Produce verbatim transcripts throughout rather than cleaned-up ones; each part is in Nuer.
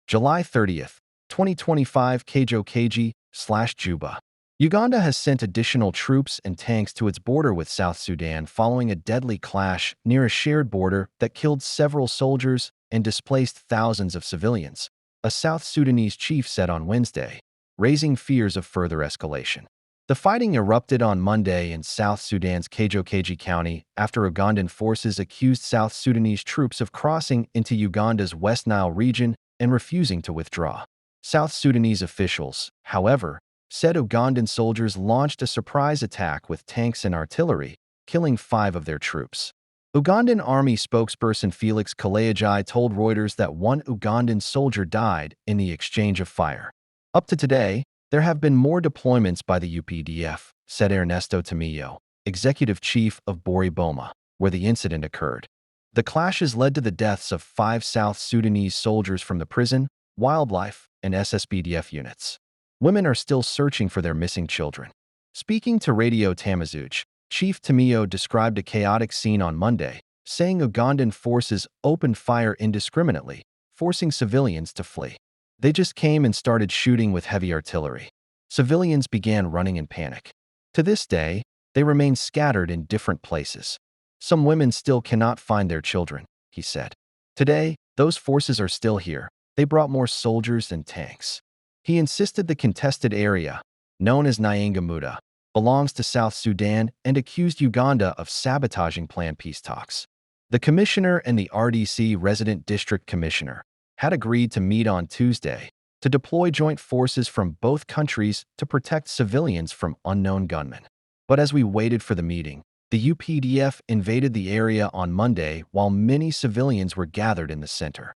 July thirtieth, twenty twenty-five, K J K G slash Juba. Uganda has sent additional troops and tanks to its border with South Sudan following a deadly clash near a shared border that killed several soldiers and displaced thousands of civilians, a South Sudanese chief said on Wednesday, raising fears of further escalation. The fighting erupted on Monday in South Sudan's Kajo Keji County after Ugandan forces accused South Sudanese troops of crossing into Uganda's West Nile region and refusing to withdraw. South Sudanese officials, however, said Ugandan soldiers launched a surprise attack with tanks and artillery, killing five of their troops. Ugandan Army spokesperson Felix Kulayigye told Reuters that one Ugandan soldier died in the exchange of fire. Up to today, there have been more deployments by the U P D F, said Ernesto Timiyo, executive chief of Bori Boma, where the incident occurred. The clashes led to the deaths of five South Sudanese soldiers from the prison, wildlife, and S S P D F units. Women are still searching for their missing children. Speaking to Radio Tamazuj, Chief Timiyo described a chaotic scene on Monday, saying Ugandan forces opened fire indiscriminately, forcing civilians to flee. They just came and started shooting with heavy artillery. Civilians began running in panic. To this day, they remain scattered in different places. Some women still cannot find their children, he said. Today, those forces are still here. They brought more soldiers and tanks. He insisted the contested area, known as Nyangamuda, belongs to South Sudan and accused Uganda of sabotaging planned peace talks. The commissioner and the R D C resident district commissioner had agreed to meet on Tuesday to deploy joint forces from both countries to protect civilians from unknown gunmen. But as we waited for the meeting, the U P D F invaded the area on Monday while many civilians were gathered in the center.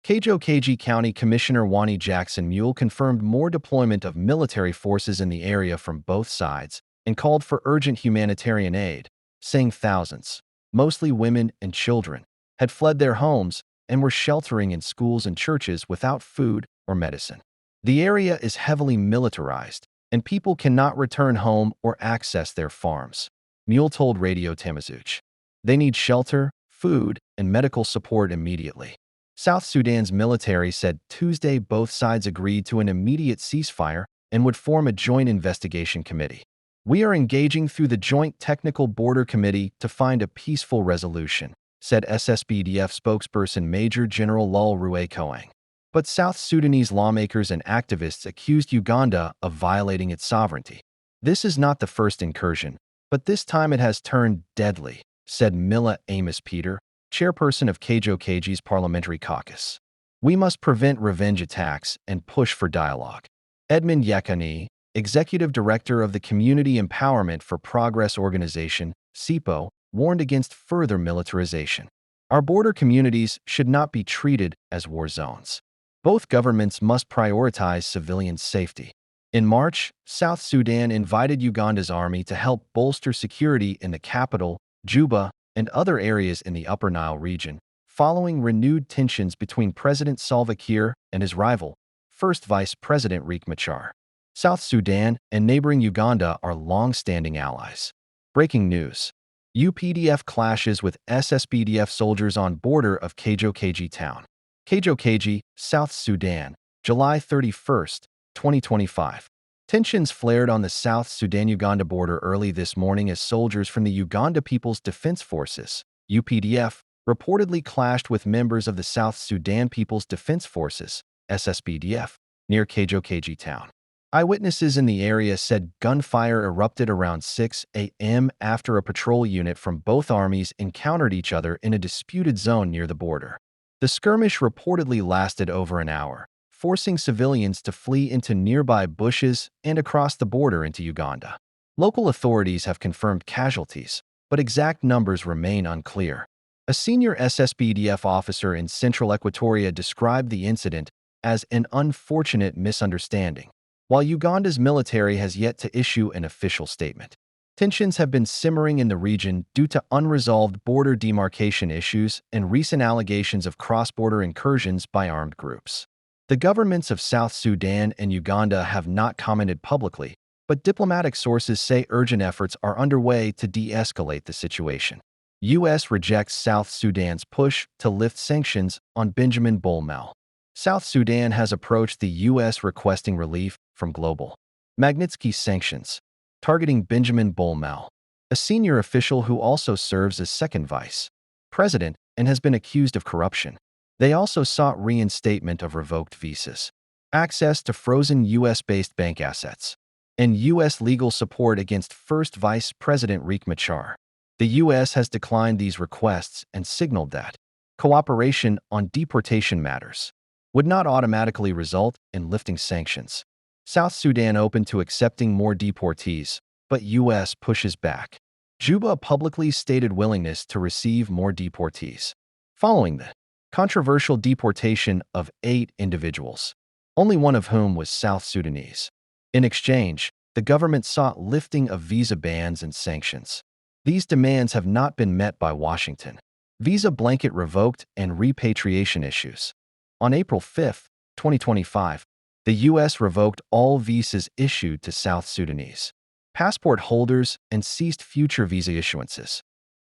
Kajo Keji County Commissioner Wani Jackson Mule confirmed more deployment of military forces in the area from both sides and called for urgent humanitarian aid, saying thousands, mostly women and children, had fled their homes and were sheltering in schools and churches without food or medicine. The area is heavily militarized, and people cannot return home or access their farms, Mule told Radio Tamazuj. They need shelter, food, and medical support immediately. South Sudan's military said Tuesday both sides agreed to an immediate ceasefire and would form a joint investigation committee. We are engaging through the Joint Technical Border Committee to find a peaceful resolution, said S S P D F spokesperson Major General Lal Rue Koang. But South Sudanese lawmakers and activists accused Uganda of violating its sovereignty. This is not the first incursion, but this time it has turned deadly, said Mila Amos Peter, chairperson of Kajo Keji's parliamentary caucus. We must prevent revenge attacks and push for dialogue. Edmund Yakani, executive director of the Community Empowerment for Progress organization, CEPO, warned against further militarization. Our border communities should not be treated as war zones. Both governments must prioritize civilian safety. In March, South Sudan invited Uganda's army to help bolster security in the capital, Juba, and other areas in the Upper Nile region, following renewed tensions between President Salva Kiir and his rival, First Vice President Riek Machar. South Sudan and neighboring Uganda are long-standing allies. Breaking news. U P D F clashes with S S P D F soldiers on border of Kajo Keji town. Kajo Keji, South Sudan, July thirty-first, twenty twenty-five. Tensions flared on the South Sudan-Uganda border early this morning as soldiers from the Uganda People's Defense Forces, U P D F, reportedly clashed with members of the South Sudan People's Defense Forces, S S P D F, near Kajo Keji town. Eyewitnesses in the area said gunfire erupted around six a m after a patrol unit from both armies encountered each other in a disputed zone near the border. The skirmish reportedly lasted over an hour, forcing civilians to flee into nearby bushes and across the border into Uganda. Local authorities have confirmed casualties, but exact numbers remain unclear. A senior S S P D F officer in central Equatoria described the incident as an unfortunate misunderstanding, while Uganda's military has yet to issue an official statement. Tensions have been simmering in the region due to unresolved border demarcation issues and recent allegations of cross-border incursions by armed groups. The governments of South Sudan and Uganda have not commented publicly, but diplomatic sources say urgent efforts are underway to de-escalate the situation. U S rejects South Sudan's push to lift sanctions on Benjamin Bol Mel. South Sudan has approached the U S requesting relief from global Magnitsky sanctions, targeting Benjamin Bol Mel, a senior official who also serves as second vice president and has been accused of corruption. They also sought reinstatement of revoked visas, access to frozen U S-based bank assets, and U S legal support against First Vice President Riek Machar. The U S has declined these requests and signaled that cooperation on deportation matters would not automatically result in lifting sanctions. South Sudan open to accepting more deportees, but U S pushes back. Juba publicly stated willingness to receive more deportees following the controversial deportation of eight individuals, only one of whom was South Sudanese. In exchange, the government sought lifting of visa bans and sanctions. These demands have not been met by Washington. Visa blanket revoked and repatriation issues. On April fifth, twenty twenty-five, the U S revoked all visas issued to South Sudanese passport holders and ceased future visa issuances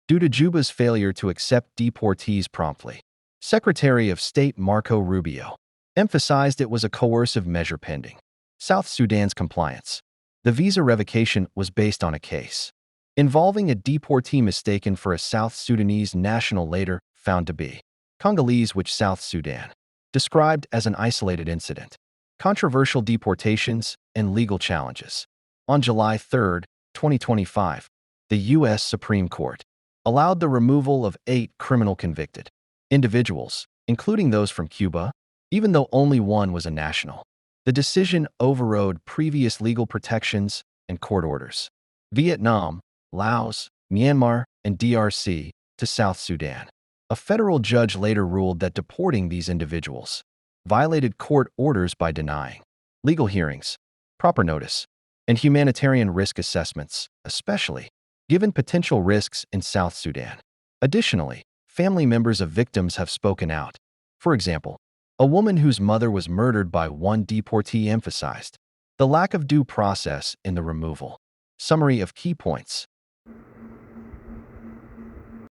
due to Juba's failure to accept deportees promptly. Secretary of State Marco Rubio emphasized it was a coercive measure pending South Sudan's compliance. The visa revocation was based on a case involving a deportee mistaken for a South Sudanese national later found to be Congolese, which South Sudan described as an isolated incident. Controversial deportations and legal challenges. On July third, twenty twenty-five, the U S Supreme Court allowed the removal of eight criminal convicted individuals, including those from Cuba, even though only one was a national. The decision overrode previous legal protections and court orders. Vietnam, Laos, Myanmar, and D R C to South Sudan. A federal judge later ruled that deporting these individuals violated court orders by denying legal hearings, proper notice, and humanitarian risk assessments, especially given potential risks in South Sudan. Additionally, family members of victims have spoken out. For example, a woman whose mother was murdered by one deportee emphasized the lack of due process in the removal. Summary of key points.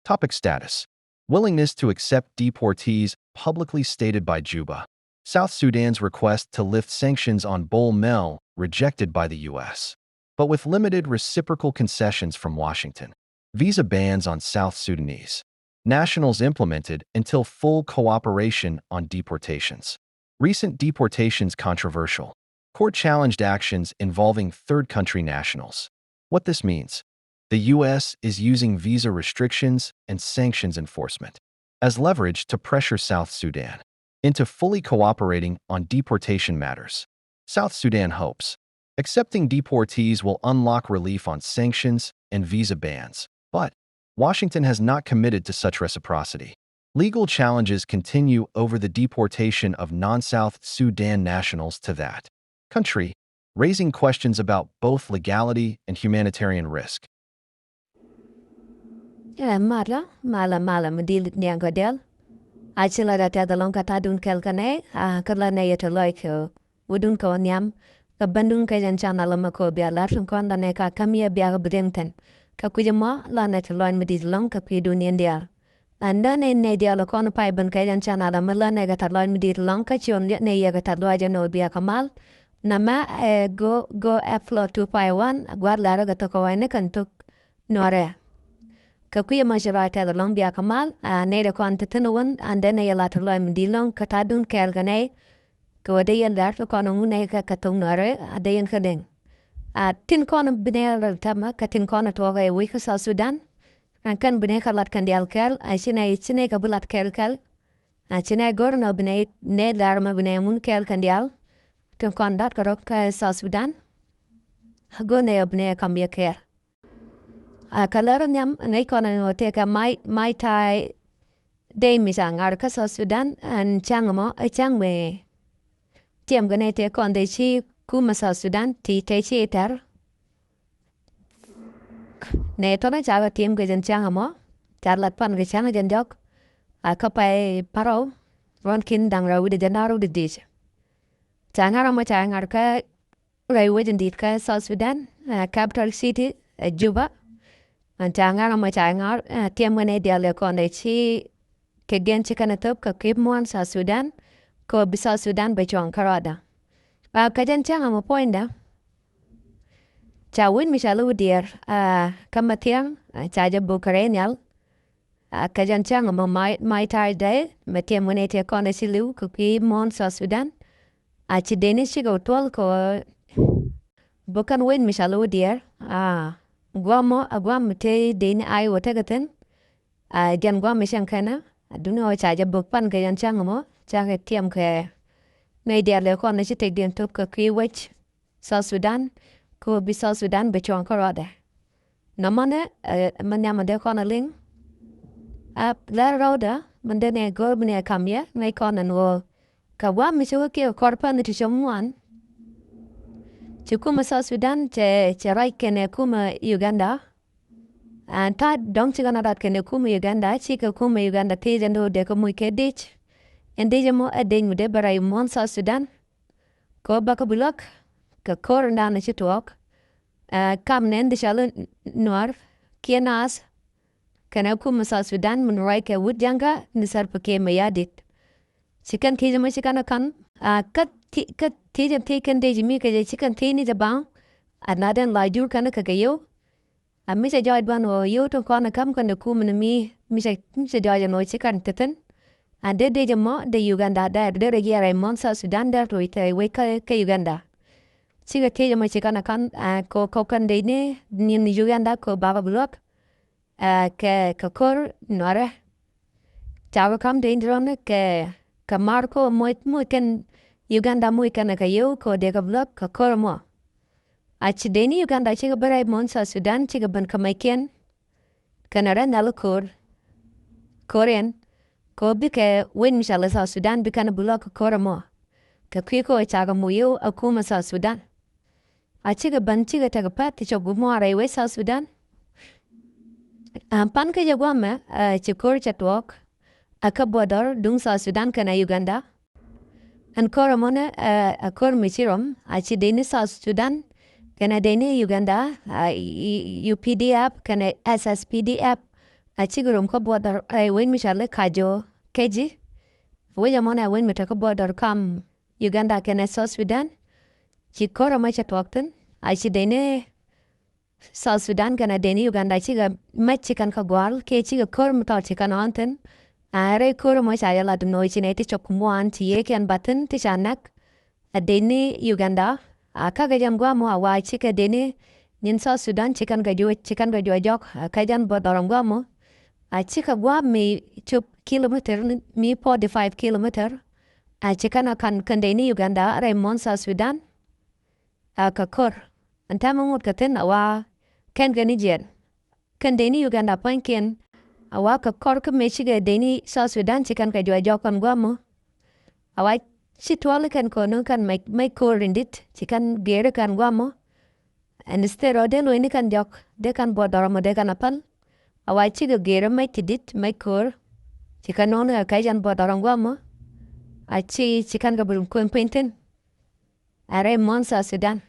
Topic: status. Willingness to accept deportees publicly stated by Juba. South Sudan's request to lift sanctions on Bol Mel rejected by the U S, but with limited reciprocal concessions from Washington. Visa bans on South Sudanese nationals implemented until full cooperation on deportations. Recent deportations controversial. Court challenged actions involving third country nationals. What this means: the U S is using visa restrictions and sanctions enforcement as leverage to pressure South Sudan into fully cooperating on deportation matters. South Sudan hopes accepting deportees will unlock relief on sanctions and visa bans, but Washington has not committed to such reciprocity. Legal challenges continue over the deportation of non-South Sudan nationals to that country, raising questions about both legality and humanitarian risk. Ɛ, malä, malä, malä mi dil niɛŋ kɛ dial. A ci la da tɛth alɔŋ kä ta̱dun kɛl kä nɛy, a, kä la nɛy yɛ te lɔc kɛ wä dun kɛ wä nhiam. Kä bändun kɛ jɛn can alä mɛ kɛ wä bia lar tin kɔn la nɛy ka käm yɛ bia kɛ bi riɛŋ thin. Kä kui̱c ɛmɔ la nɛy te lɔc mi dil alɔŋ kä kui̱dun yɛn dial. Ɛn dä nɛy nɛy dial kɔn pay ben kɛ jɛn can alä mɛ la nɛy kɛ ta̱t lɔc mi dil alɔŋ kä ciɔn nɛy yɛ kɛ ta̱t lɔc jɛ nɔ bia kɛ mal. Namɛ, ɛ, go, go ɛ floor two five one, gua̱r lar kɛ thok kɛ wä ni kɛn thok. Nuɔrɛ. Kɛ kui̱ ɛmɔ ci ruac tɛth ɛlɔ̱ŋ bia kä mal, a, nɛy dɛ kɔn te thi̱n wän, an dee nɛy ɛ la te lɔc mi di̱i̱t lɔ̱ŋ kä ta̱a̱dun kɛɛl kɛ nɛy. Kɛ ɣöö dee yɛn la̱r kɛ kɔn ɛŋu nɛy kɛ, kɛ thok nuɔrɛ, a dee yɛn kä dɛŋ. A, tin kɔn bi nɛy rɛl täämɛ, kɛ tin kɔn tuɔɔk ɛ wec kä South Sudan. Ɛn kɛn bi nɛy kɛ lat kɛn diaal kɛɛl, a ci nɛy, ci nɛy kɛ bi lat kɛɛl kɛɛl. A, ci nɛy go̱r nɔ bi nɛy, nɛy la̱r mɛ bi nɛy mun kɛɛl kɛn diaal. Tin kɔn da̱t kɛ rɔ kä South Sudan. A go̱r nɛy ɔ bi nɛy kam yɛ kɛɛl. A, kä lär nhiam ŋäc kɔn ɛn ɣöö tëëkɛ may, may ta̱a̱ dee mi ca ŋa̱r kä South Sudan, ɛn cäŋ ɛmɔ ɛ cäŋ mëë tiɛm kɛ nɛy tëë kɔn dee ci kumɛ South Sudan ti tëë ci tɛr. Nɛy tɔnɛ ca kɛ tiɛm kɛ jɛn cäŋ ɛmɔ, ca lat pan kɛ cäŋ jɛn jɔk. A kä pay parɔw, ruɔ̱n ki̱n da̱ŋ rɛw wi̱cdɛ jɛn da̱ŋ rɛw wi̱cdɛ di̱i̱t. Ca ŋa̱r ɛmɔ ca ŋa̱r kä rɛy wec in di̱i̱t kä South Sudan, ɛ, capital city, ɛ, Juba. Ɛn ca ŋa̱r ɛmɔ ca ŋa̱r, ɛ, tiɛm kɛ nɛy diaal ɛ kɔn dee ci kɛ gɛn ci kɛn ɛ thöp kɛ kep muɔ̱ɔ̱n South Sudan. kɛ ɣöö bi South Sudan bɛ cuɔ̱ŋ kärɔadɛ. A, kä jɛn cäŋ ɛmɔ puɔ̱nydä, ca wec mi cɔal i̱ Wä Diɛɛr, a, kä Mathiaŋ, a, ca jɛ bök kɛ rɛy nhial. A, kä jɛn cäŋ ɛmɔ Mai, Mai Tai Dɛy, Mathiaŋ wänɛ tëë kɔn ɛ ci li̱w kɛ kui̱ muɔ̱ɔ̱n South Sudan. A, ci dëni cikɛ wä tuɔl kɛ ɣöö bä kɛn wec mi cɔal i̱ Wä Diɛɛr. A, gua̱a̱th mɔ, a gua̱a̱th mi tëë dëni Iowa tekɛ thi̱n. A, jɛn gua̱a̱th mi cäŋ kɛnɛ, a, duŋni ɣöö ca jɛ bök pan kɛ jɛn cäŋ ɛmɔ, ca kɛ tiɛm kɛ nɛy diaal ëë kɔn ɛ ci tëkdiɛn thöp kɛ kui̱ wec South Sudan, kɛ ɣöö bi South Sudan bɛ cuɔ̱ŋ kärɔadɛ. Nɔmɔnɛ, ɛ, mi nhiamɛ dee kɔn ɛ liŋ. A, lɛr rɔɔdɛ, min dee nɛ go̱o̱r mi nɛ kam yɛ, ŋäc kɔn ɛn ɣöö kɛ gua̱a̱th mi ci wä kiɛ kɔr päni ti cop ŋuan, ci kumɛ South Sudan cɛ, cɛ ruac kɛnɛ kumɛ Uganda. Ɛn ta̱a̱ dɔ̱ŋ ci kɛn a rat kɛnɛ kumɛ Uganda, cikɛ kumɛ Uganda thiec ɛn ɣöö dee kɛ moc kɛ dec. Ɛn dec ɛmɔ ɛ dec mi dee bɛ rɛy muɔ̱ɔ̱n South Sudan. Kɛ ɣöö bakɛ bi luäk kɛ ko̱r in da̱a̱n ci tuɔɔk. Ɛ, kam nɛn di cɔal i̱ Nuäär kiɛ Naath kɛnɛ kumɛ South Sudan min ruac kɛ wut Jaŋkä ni Salva Kiir Mayardit. Ci kɛn thiec ɛmɔ ci kɛn ɛ ka̱n, a, kä thi-, kä thiec ɛn thiec kɛn dec mi kɛ jɛ ci kɛn thiec ni jɛ baŋ. A, na den la jur kɛn kɛ kɛ yio̱w. A, mi cɛ jɔɔc duan ɣöö yio̱w tin kɔn ɛ ka̱m kɛn ɛ kumɛ ni mi, mi cɛ, mi cɛ jɔɔc ɛn ɣöö ci kɛn ti thi̱n. A, dee dec ɛmɔ dee Uganda dee, dee rɛ jiɛɛr ɛ muɔ̱ɔ̱n South Sudan dee rɛ toc tɛ wec kä, kä Uganda. Cikɛ thiec ɛmɔ ci kɛn ɛ ka̱n, a, kɛ ɣöö kɛ kɛn dec ni nyin Uganda kɛ ɣöö bakɛ bi luäk. Ɛ, kɛ, kɛ ko̱r Nuäärɛ. Ca wä ka̱m dee in ti rɔ̱n kɛ, kɛ mar kɛ ɣöö moc, moc kɛn Uganda moc kɛn kɛ yio̱w kɛ ɣöö dee kɛ bi luäk kɛ ko̱r ɛmɔ. A, ci dee ni Uganda cikɛ ben rɛy muɔ̱ɔ̱n South Sudan cikɛ ben kɛ mɛckiɛn. Kɛnɛ rɛy nhial ko̱r, ko̱r ɛn, kɛ ɣöö bikɛ wec mi cɔal i̱ South Sudan bi kɛn bi luäk kɛ ko̱r ɛmɔ. Kɛ kui̱ kɛ ɣöö cakɛ moc yio̱w ɛ kumɛ South Sudan. A, cikɛ ben cikɛ tekɛ pa̱th ti cop gua̱a̱th mɔ rɛy wec South Sudan. A, pan kä jɛ gua̱a̱th ɛmɛ, a, ci ko̱r cɛ tuɔɔk. A, kä border duŋ South Sudan kɛnɛ Uganda. Ɛn ko̱r ɛmɔnɛ, a, a ko̱r mi ci rɔm, a, ci dee ni South Sudan kɛnɛ dee ni Uganda, a, i, i, U P D F kɛnɛ S S P D F. A, cikɛ rɔm kä border, a, wec mi cɔal i̱ Kajo Keji. Wec ɛmɔnɛ wec mi te kä border kam Uganda kɛnɛ South Sudan. Ci ko̱r ɛmɔ cɛ tuɔɔk thi̱n, a, ci dee ni South Sudan kɛnɛ dee ni Uganda cikɛ mɛc ci kɛn kɛ gua̱a̱l kiɛ cikɛ ko̱r mi tɔt ci kɛn ɣɔ̱n thi̱n. A, rɛy ko̱r ɛmɔ ca jɛ lat ɛn ɣöö ci nɛy ti cop kɛ muɔ̱ɔ̱n ci yee kɛn bath thi̱n ti ca näk. A, dee ni Uganda, a, kä kɛ jɛn gua̱a̱th mɔ a wa cikɛ dee ni nyin South Sudan ci kɛn kɛ juɔc, ci kɛn kɛ juɔc jɔk, a, kä jɛn border ɛn gua̱a̱th mɔ. A, cikɛ gua̱a̱th mi cop kilometer, mi forty five kilometer. A, ci kɛn a ka̱n kɛn dee ni Uganda rɛy muɔ̱ɔ̱n South Sudan. A, kɛ ko̱r. Ɛn täämɛ ŋot kɛ thi̱n a wa kɛn kɛ ni jiɛn. Kɛn dee ni Uganda pua̱nykiɛn. A wa kɛ kɔr kä mëë cikɛ dee ni South Sudan ci kɛn kɛ juɔc jɔk kɛn gua̱a̱th mɔ. A wa ci tuɔɔl kɛn kɔn ni kɛn mɛc, mɛc ko̱r in di̱t ci kɛn gëër kɛn gua̱a̱th mɔ. Ɛn instead ɔ dee luɔ̱c ni kɛn jɔk, dee kɛn border ɛmɔ dee kɛn a päl. A wa cikɛ gëër mɛc ti di̱t, mɛc ko̱r. Ci kɛn nɔŋ ni kɛ kɛc ɛn border ɛn gua̱a̱th mɔ. A ci, ci kɛn kɛ bi rum kuën piny thi̱n. A rɛy muɔ̱ɔ̱n South Sudan.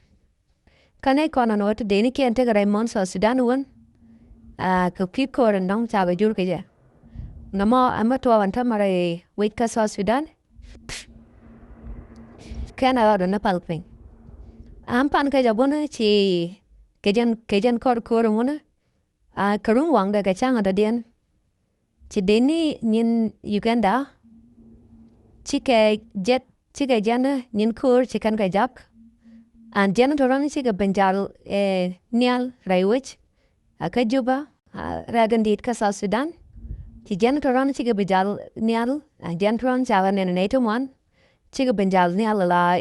Kä nɛy kɔn ɛn ɣöö te dee ni kiɛn tekɛ rɛy muɔ̱ɔ̱n South Sudan wän. A, kɛ kui̱ ko̱r ɛn dɔ̱ŋ cakɛ jur kɛ jɛ. Nɔmɔ ɛmɛ tuɔɔk ɛn täämɛ rɛy wec kä South Sudan. Kɛn a rɔɔdɛ ni pal piny. Ɛn pan kɛ jɛ bun ci kɛ jɛn, kɛ jɛn kɔr ko̱r ɛŋun. A, kɛ run waŋdɛ kɛ cäŋ dɔ̱diɛn. Ci dee ni nyin Uganda cikɛ jɛt, cikɛ jɛn nyin ko̱r ci kɛn kɛ jak. An jɛn tɔ̱rɔ̱n cikɛ ben jal, eh, nhial rɛy wec. A kä Juba, a, rɛɛk in di̱i̱t kä South Sudan. Ci jɛn tɔ̱rɔ̱n cikɛ ben jal nhial, an jɛn tɔ̱rɔ̱n cakɛ nɛn nɛy ti ŋuan. Cikɛ ben jal nhial la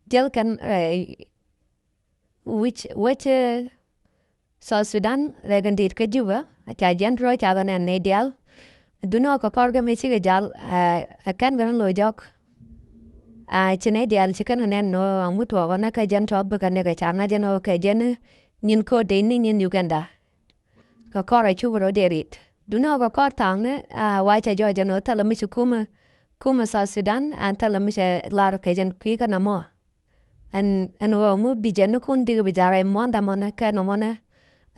jɛl kɛn, eh, wi̱c, wec, eh, South Sudan, rɛɛk in di̱i̱t kä Juba, a ca jɛn tɔ̱rɔ̱ cakɛ nɛn nɛy diaal. Duŋni ɣöö kɛ kɔr kɛ mi cikɛ jal, ɛ, ɛ kɛn kɛ ni lo̱c jɔk. A, ci nɛy diaal ci kɛn kɛ nɛn nɔ, a ŋut tuɔɔk ɣän kä jɛn tɔ̱ bikɛ ni kɛ ca ŋa̱c jɛn ɣöö kɛ jɛn nyin ko̱r dee ni nyin Uganda. Kɛ kɔr a cuk rɔ dee rit. Duŋni ɣöö kɛ kɔr tha̱a̱ŋni, a, wa cɛ jɔɔc jɛn ɣöö thilɛ mi ci kumɛ, kumɛ South Sudan, ɛn thilɛ mi cɛ lar kɛ jɛn kui̱ kä nɔmɔ. Ɛn, ɛn ɣöö ŋu bi jɛn ni kun dikɛ bi ja̱r ɛ muɔ̱ɔ̱n dämɔnɛ kɛ nɔmɔnɛ.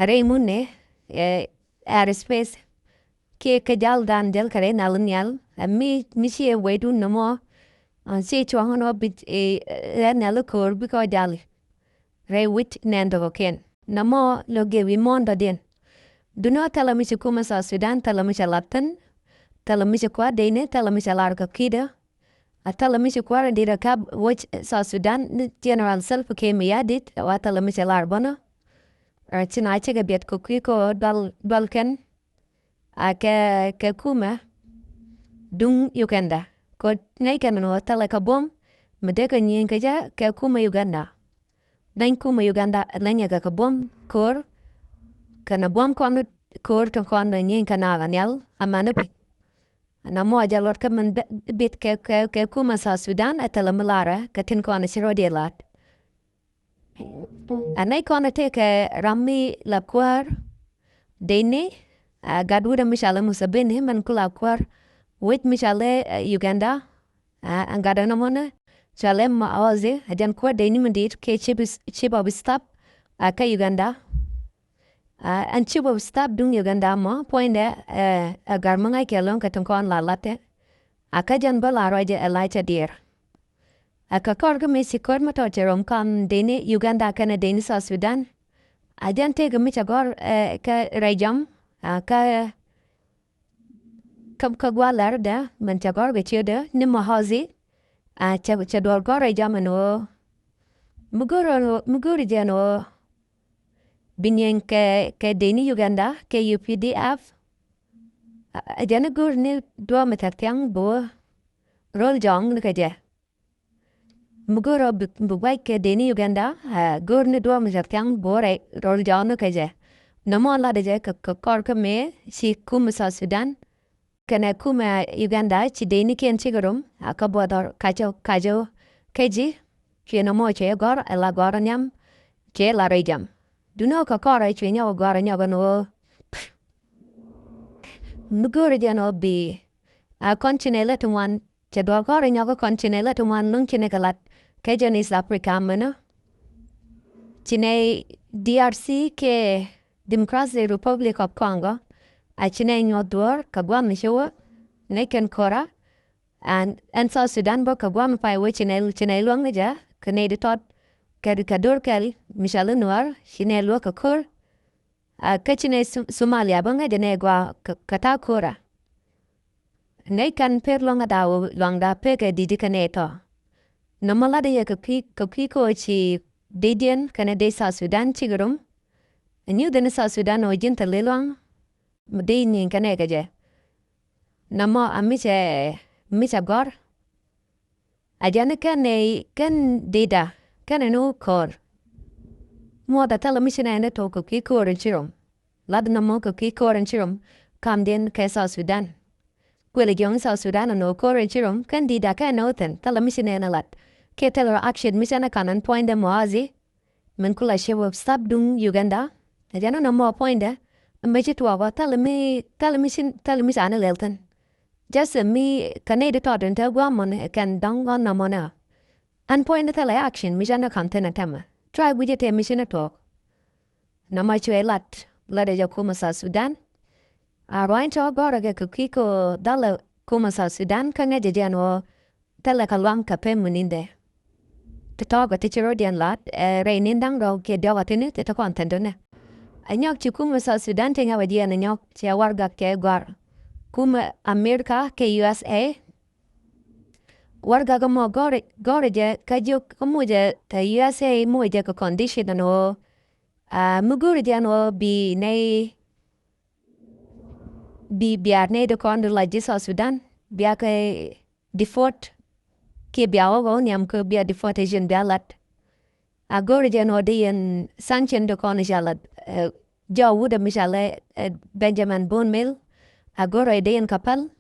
Ɛ rɛy mun ni, ɛ, air space. Kiɛ kɛ jal dan jɛl kɛ rɛy nhial nhial. Ɛ mi, mi ciɛ wecdun nɔmɔ. Ɛn ci cuɔ̱ŋ ɛn ɣöö bi ɛ nhial ko̱r bikɛ jal rɛy wi̱c nɛn dɔ̱kɔkiɛn. Nɔmɔ lɔ gɛ wi̱i̱ muɔ̱ɔ̱n dɔ̱diɛn. Duŋni ɣöö thilɛ mi ci kumɛ South Sudan, thilɛ mi cɛ lat thi̱n, thilɛ mi ci kua̱r dee ni, thilɛ mi cɛ lar kɛ ki̱dä. A thilɛ mi ci kua̱r in dit a kap wec South Sudan ni General Salva Kiir Mayardit, wa thilɛ mi cɛ lar bänä. Ɛ, ci na cikɛ biɛt kɛ kui̱ kɛ dual, dual kɛn. A kɛ, kɛ kumɛ duŋ Uganda. Kɛ nɛy kɛn ni wä thilɛ kɛ buɔ̱m mi dee kɛ nyieny kɛ jɛ kɛ kumɛ Uganda. Leny kumɛ Uganda leny kɛ kɛ buɔ̱m ko̱r. Kɛnɛ buɔ̱m kɔn ko̱r ti kɔn nyieny kɛ naak a nhial amäni piny. Nɔmɔ jɛ luɔt kä min bit kɛ, kɛ, kɛ kumɛ South Sudan ɛ thilɛ mi larɛ kɛ tin kɔn ci rɔ̱diɛ lat. Ɛ nɛy kɔn ɛ tëëkɛ ram mi la kuäär dee ni, ɛ, gat wut ɛ mi calɛ Museveni min ku la kuäär wec mi calɛ, ɛ, Uganda, ɛ, ɛn gat ɛ nɔmɔni calɛ Muhoozi, ɛ jɛn kuäär dee ni mi di̱i̱t kɛ chief, chief of staff, ɛ, kä Uganda. Ɛ, ɛn chief of staff duŋ Uganda mɔ puɔ̱nydɛ, ɛ, ɛ gar mi ŋa̱ckɛ ɛlɔ̱ŋ kɛ tin kɔn la la̱tdɛ. Ɛ kä jɛn bä la ruacɛ ɛ la̱cä diɛɛr. Ɛ kɛ kɔr kä mëë ci ko̱r mi tɔt cɛ rom kɔn dee ni Uganda kɛnɛ dee ni South Sudan. Ɛ jɛn tëëkɛ mi cɛ gɔ̱r, ɛ, kɛ rɛy jɔm, ɛ, kä, kä, kä gua̱a̱th lɛr dɛ min cɛ gɔ̱r kɛ ciötdɛ ni Muhoozi. Ɛ cɛ, cɛ duɔl gɔ̱r rɛy jɔm ɛn ɣöö mi go̱o̱r, mi go̱o̱r jɛ ɛn ɣöö bi nyieny kɛ, kɛ dee ni Uganda kɛ U P D F. Ɛ, ɛ jɛn i̱ go̱o̱r ni duɔ̱ɔ̱p mi thɛk thiaŋ bi wä ro̱l jɔɔŋ ni kɛ jɛ. Mi go̱o̱r ɔ bi, bi gua̱c kɛ dee ni Uganda, ɛ, go̱o̱r ni duɔ̱ɔ̱p mi thɛk thiaŋ bi wä rɛy ro̱l jɔɔŋ ni kɛ jɛ. Nɔmɔ latdɛ jɛ kɛ, kɛ kɔr kä mëë ci kumɛ South Sudan kɛnɛ kumɛ Uganda ci dee ni kiɛn cikɛ rom, ɛ, kä buɔth ɔ kacä, kacä kä ji̱. Cuɛ nɔmɔ cuɛ gɔ̱r, ɛ la gɔ̱r nhiam, cuɛ la rɛy jam. Duŋni ɣöö kɛ kɔr ɛ cuɛ nyɔk gɔ̱r nyɔk ɛn ɣöö mi go̱o̱r jɛ ɛn ɣöö bi, ɛ, kɔn ci nɛy lät ti ŋuan, cɛ duɔl kɔr nyɔk kɔn ci nɛy lät ti ŋuan luŋ ci nɛy kɛ lat kɛ jɛn East Africa mɛnɛ. Ci nɛy D R C kɛ Democratic Republic of Congo. Ɛ ci nɛy nyuɔth duɔ̱ɔ̱r kɛ gua̱n mi ci wä nɛy kɛn ko̱ra. Ɛn, ɛn South Sudan bä kɛ gua̱n pay wee ci nɛy, ci nɛy luäŋ ni jɛ kɛ nɛy di tɔt kɛ, kɛ do̱r kɛl mi cɔal i̱ Nuäär, ci nɛy luäk kɛ ko̱r. Ɛ, kä ci nɛy Su-, Somalia bä ŋäcɛ nɛy gɔaa kɛ, kɛ ta̱a̱ ko̱ra. Nɛy kɛn per luäŋ a da̱a̱ wä luaŋda pekɛ di̱t kɛ nɛy tɔ. Nɔmɔ latdɛ yɛ kɛ kui̱, kɛ kui̱ kä ɣöö ci dee diɛn kɛnɛ dee South Sudan cikɛ rom. Ɛ nyuth ni South Sudan ɣöö ji̱n thil i̱ luaŋ mi dee nyieny kɛ nɛy kɛ jɛ. Nɔmɔ a mi cɛ, mi cɛ gɔ̱r. A jɛn i̱ kɛn nɛy, kɛn dida kɛn ni wä ko̱r. Muɔth a thilɛ mi ci nɛy ni tok kɛ kui̱ ko̱r in ci rom. Lat nɔmɔ kɛ kui̱ ko̱r in ci rom kamdiɛn kɛ South Sudan. Kuël jiɔŋ South Sudan ɛn ɣöö ko̱r in ci rom kɛn dida kɛn ni wä thi̱n thilɛ mi ci nɛy ni lat. Kiɛ thilɛ rɔ action mi cɛ ni ka̱n ɛn puɔ̱nydɛ Muhoozi. Min kula chief of staff duŋ Uganda. Ɛ jɛn nɔmɔ puɔ̱nydɛ. Mɛ ci tuɔɔk ɔ thilɛ mi, thilɛ mi ci, thilɛ mi ca ni lɛl thi̱n. Just mi kɛ nɛy di tɔt in te gua̱a̱mɔni kɛn dɔ̱ŋ ɣɔn nɔmɔni ɔ. Ɛn puɔ̱nyni thilɛ action mi cä ni ka̱m thi̱n ɛ tɛmɛ. Try guic ɛ tëë mi ci ni tuɔɔk. Nɔmɔ cuɛ lat, lat ɛ jɛ kumɛ South Sudan. A ruany tɔ̱ gɔ̱rɛ kɛ kɛ kui̱ kɛ ɣöö dhalɛ kumɛ South Sudan kä ŋäcɛ jɛ ɛn ɣöö thilɛ kɛ luaŋ kɛ pem mi ni̱ndɛ. Ti tɔ̱ kɛ ti ci rɔ̱diɛn lat, ɛ, rɛy ni̱n da̱ŋ rɛw kiɛ diɔ̱k a thi̱n ti ti kɔn thi̱n tɔ̱nɛ. Ɛ nyɔk ci kumɛ South Sudan ti ŋa̱ wä jiɛn ɛ nyɔk cɛ warɛgak cɛ gɔ̱a̱r. Kumɛ America kɛ U S A. Warɛgak mɔ gɔ̱r, gɔ̱r jɛ kä jiök kä mucɛ te U S A mucɛ kɛ condition ɛn ɣöö, a, mi go̱o̱ri jɛ ɛn ɣöö bi nɛy, bi bia nɛy ti kɔn ti la ji̱ South Sudan bia kɛ deport. Kiɛ bia wä kɛ wä nhiam kɛ bia deportation bia lat. A go̱o̱ri jɛ ɛn ɣöö dee yɛn sanction ti kɔn ca lat, ɛ, jɔw wut ɛ mi ca lɛ, ɛ, Benjamin Bone Mel. A go̱o̱ri dee yɛn kɛ päl.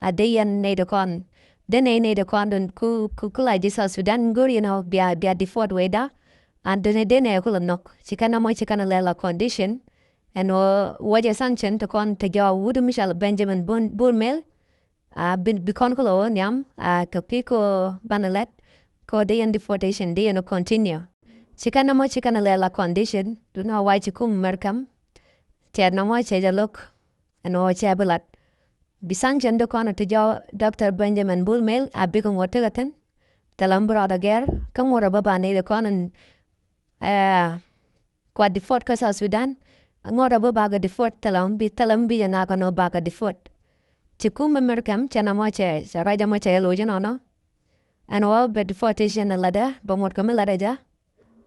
A dee yɛn nɛy ti kɔn. Dee nɛy nɛy ti kɔn dun ku, ku, ku la ji̱ South Sudan go̱o̱ri yɛn ɣöö bia, bia deport wecda. An dee nɛy, dee nɛy ku la nhɔk. Ci kɛn ɛmɔ ci kɛn ɛ lɛ la condition. Ɛn ɣöö wä jɛ sanction ti kɔn ti jɔw wut ɛ mi ca lɛ Benjamin Bone, Bone Mel. A, bi, bi kɔn ku lɔ wä nhiam, a, kɛ kui̱ kɛ ɣöö banɛ lɛt kɛ ɣöö dee yɛn deportation dee yɛn ɛ continue. Ci kɛn nɔmɔ ci kɛn ɛ lɛ la condition, duŋni ɣöö wa̱i̱ ci kum Mɛrkɛm. Cɛ nɔmɔ cɛ jɛ lo̱k ɛn ɣöö cɛ bi lat. Bi sanction ti kɔn ti jɔw Doctor Benjamin Bone Mel a bikɛ ŋuɔ̱t tekɛ thi̱n. Thilɛ mi bi rɔɔdɛ gɛr kä ŋuɔ̱t ɛ bä ba nɛy ti kɔn in, eh, kua deport kä South Sudan. Ŋuɔ̱t ɛ bä bakɛ deport, thilɛ mi bi, thilɛ mi bi jɛ ŋa̱k kɔn ɛ bakɛ deport. Ci kum mi America cɛ nɔmɔ cɛ, cɛ ruac ɛmɔ cɛ loc inɔnɔ. Ɛn ɣöö bɛ deportation ɛ lätdɛ, bɛ ŋuɔ̱t kɛ mi lätdɛ jɛ.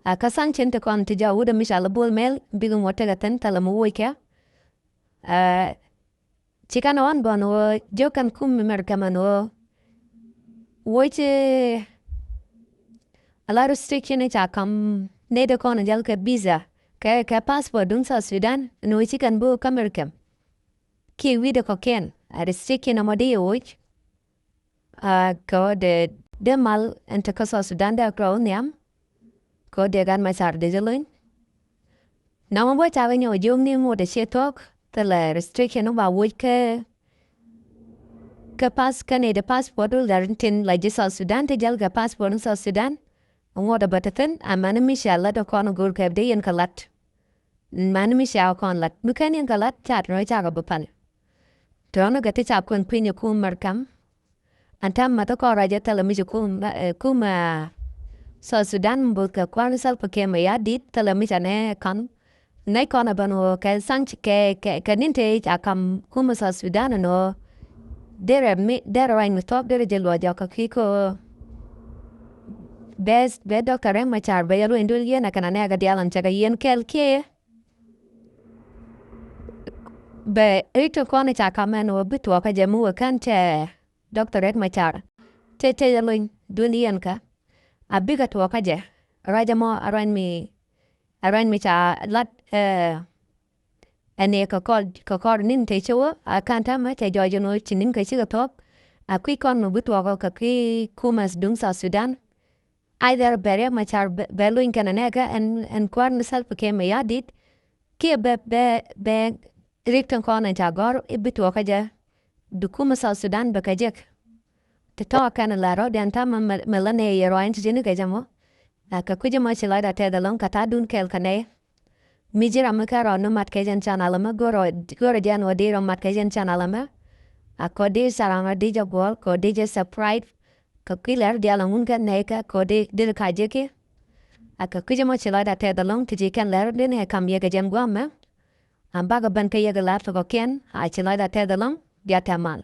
A kä sanction ti kɔn ti jɔw wut ɛ mi ca lɛ Bol Mel, bikɛ ŋuɔ̱t tekɛ thi̱n thilɛ mi woc kɛ. Ɛ, ci kɛn ɣɔn bä ɛn ɣöö jiök kɛn kum mi America ɛn ɣöö woc, eh, a la restriction ca ka̱m nɛy ti kɔn jäl kɛ visa kɛ, kɛ passport duŋ South Sudan ɛn ɣöö ci kɛn bi wä kä America. Kiɛ wi̱cdɛ kɔ̱kiɛn a restriction ɛmɔ dee yɛ woc. A kɛ ɣöö dee, dee mal ɛn te kä South Sudan dee a kura wä nhiam. Kɛ ɣöö dee Riek Machar dee jɛ lony. Nɔmɔ bä cakɛ nyɔk jiök ni ŋot ɛ ciɛ thuɔ̱k, thilɛ restriction wä ba woc kä, kä pass, kä nɛy ti passport wä lar tin la ji̱ South Sudan ti jäl kɛ passport ni South Sudan. Ŋot ɛ bä te thi̱n, amäni mi cia lät ɛ kɔn go̱o̱r kɛ dee yɛn kɛ la̱t. Mäni mi cia kɔn la̱t. Mi /ken yɛn kɛ la̱t, ca tɔ̱ cakɛ bi päl. Tɔ̱ ni kɛ ti ca kuɛn piny ɛ kum America. Ɛn täämɛ ti kɔn ruac ɛ thilɛ mi ci kum, eh, kum, eh, South Sudan bo̱th kɛ kuäär ni Salva Kiir Mayardit, thilɛ mi ca nɛ ka̱n. Nɛy kɔn ɛ ben ɣöö kɛ sanction kɛ, kɛ, kɛ ni̱n te ca ka̱m kum South Sudan ɛn ɣöö derɛ mi, derɛ ruac mi thuɔ̱k derɛ jɛ luɔc jɔk kɛ kui̱ kɛ ɣöö bɛ, bɛ Doctor Riek Machar bɛ jɛ luɔ̱ny duël yieen ɛ kɛn anɛɛkɛ diaal ɛn cɛ kɛ yieen kɛɛl kiɛ bɛ ri̱k ti kɔn ca ka̱m ɛn ɣöö bi thuɔ̱k kä jɛ mi wee kän cɛ Doctor Riek Machar. Te, te jɛ luny duël yieen kä. A bikɛ tuɔɔk kä jɛ. Ruac ɛmɔ a ruac mi, a ruac mi ca lat, eh, ɛn ɛ kɛ kɔr, kɛ kɔr ni̱n te cä wä, a ka̱n täämɛ cɛ jɔɔc ɛn ɣöö ci ni̱n kɛ cikɛ thuɔ̱k. A kui̱ kɔn mi bi tuɔɔk kɛ kui̱ kumɛ duŋ South Sudan. Either bɛ Riek Machar bɛ, bɛ luny kɛn anɛɛkɛ ɛn, ɛn kuäär ni Salva Kiir Mayardit. Kiɛ bɛ, bɛ, bɛ ri̱k tin kɔn ɛn ca gɔ̱r i̱ bi tuɔɔk kä jɛ. Dee kumɛ South Sudan bɛ kɛ jek. Ti tɔ̱ kɛn la rɔ̱diɛn täämɛ mɛ, mɛ la nɛy yɛ ruac in ti ji̱n kɛ jɛ mɔ. A kɛ kui̱c ɛmɔ ci lɔcdä tɛth ɛlɔ̱ŋ kɛ ta̱a̱dun kɛɛl kɛ nɛy. Mi ji̱ ram mi /ken rɔɔdɛ mat kɛ jɛn channel ɛmɛ, go̱rɛ, go̱rɛ jɛn ɣöö deri rɔɔdɛ mat kɛ jɛn channel ɛmɛ. A kɛ ɣöö deri ca ram rɔ deri jɛ guɔ̱ɔ̱r, kɛ ɣöö deri jɛ subscribe. Kɛ kui̱ lɛr diaal ɛŋun kɛ nɛy kɛ, kɛ ɣöö deri, deri kɛ jek i̱. A kɛ kui̱c ɛmɔ ci lɔcdä tɛth ɛlɔ̱ŋ ti ci kɛn lɛr deri nɛy kam yɛ kɛ jɛn gua̱a̱th ɛmɛ. An bakɛ ben kä yɛ kɛ la̱r ti kɔ̱kiɛn, a ci lɔcdä tɛth ɛlɔ̱ŋ, bia te mal.